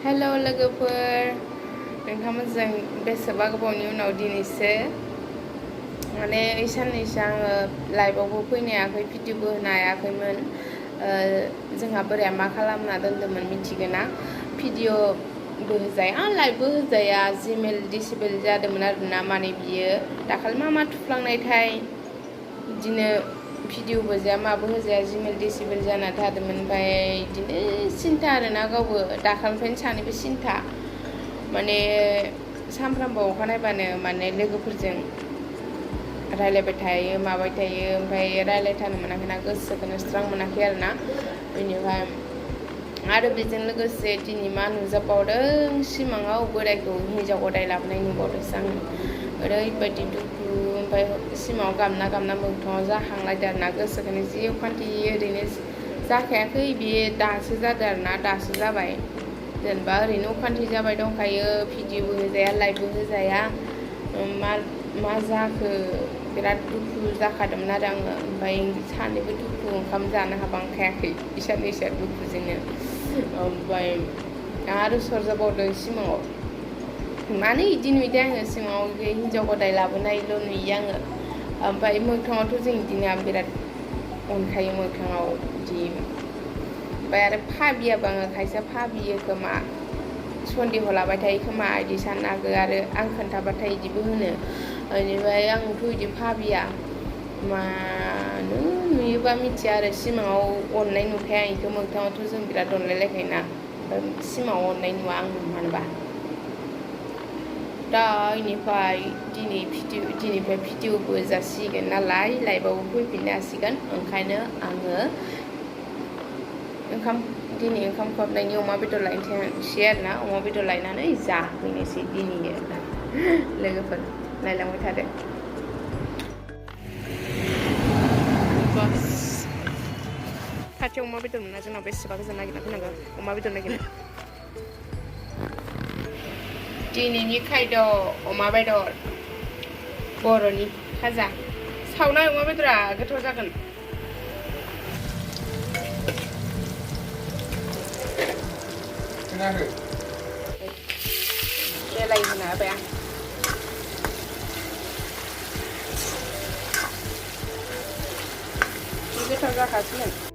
हेल' लोगोफोर नोंथांमोनजों बेसेबा गोबावनि उनाव दिनैसो माने साननैसो आङो लाइभआवबो फैनो हायाखै भिडिअबो होनो हायाखैमोन जोंहा बोराया मा खालामना दोनदोंमोन मिथिगोना भिडिअबो होजाया लाइभबो होजाया जिमेल डिसेबल जादोंमोन आरोना माने बियो दाखालि मा थुफ्लांनायथाय बिदिनो भिडिअबो जाया माबो होजाया जिमेल डिसेबल जाना थादोंमोन ओमफ्राय बिदिनो सिन्था आरोना गावबो दाखालिनिफ्रायनो सानैबो सिन्था माने सानफ्रामबो अखा नायबानो माने लोगोफोरजों रायलायबाय थायो माबाय थायो ओमफ्राय रायलायथारनो मोनाखैना गोसोखौनो स्रां मोनाखै आरोना बेनिफ्राय आरो बेजों लोगोसे दिनै मा नुजाबावदों सिमाङाव बोरायखौ हिन्जाव गदाय लाबोनाय नुबावदोंसो आङो ओरैबायदि दुखु ओमफ्राय सिमाङाव गाबना मोगथाङाव जाहांलायदों आरोना गोसोखौनो जि अखान्थि ओरैनो जाखायाखै बेयो दासो जादों आरोना दासो जाबाय जेनेबा ओरैनो अखान्थि जाबाय दंखायो भिडिअबो होजाया लाइभबो होजाया मा जाखो बिराद दुखु जाखादोंमोन आरो आङो ओमफ्राय सानैबो दुखु ओंखाम जानो हाबांखायाखै साननैसोआ दुखुजोंनो ओमफ्राय आरो सरजाबावदों सिमाङाव मानो बिदि नुयोदे आङो सिमाङाव बे हिन्जाव गदाय लाबोनायल' नुयो आङो ओमफ्राय मोगथाङावथ' जों बिदिनो बिराद अनखायो मोगथाङाव बिदि ओमफ्राय आरो भाबियाबो आङो खायसेया भाबियो खोमा सन्देह लाबाय थायो खोमा बिदि साननो हागौ आरो आं खोन्थाबाथाय बिदिबो होनो बेनिफ्राय आंथ' बिदि भाबिया मानो नुयोबा मिथिया आरो सिमाङाव अननाय नुखाया बेखौ मोगथाङावथ' जों बिराद अनलायलायखायोना ओमफ्राय सिमाङाव अननाय नुवा आं मानोबा दा बेनिफ्राय दिनैनिफ्राय भिडिअबो जासिगोन नालाय लाइभआवबो फैफिननो हासिगोन ओंखायनो आङो दिनै ओंखाम खहाबनायनि अमा बेदर लायनोसै आरोना अमा बेदर लायनानै जाफैनोसै दिनै लोगोफोर नायलांबाय थादो बास खाथियाव अमा बेदर मोना जोंनाव बेसेबा गोजान नागिरना फैनांगौ अमा बेदर नागिरनो दिनैनि खायद' अमा बेदर बर'नि खाजा सावनाय अमा बेदरा गोथाव जागोन बेलाय होना होबाय आं गोथाव जाखासिगोन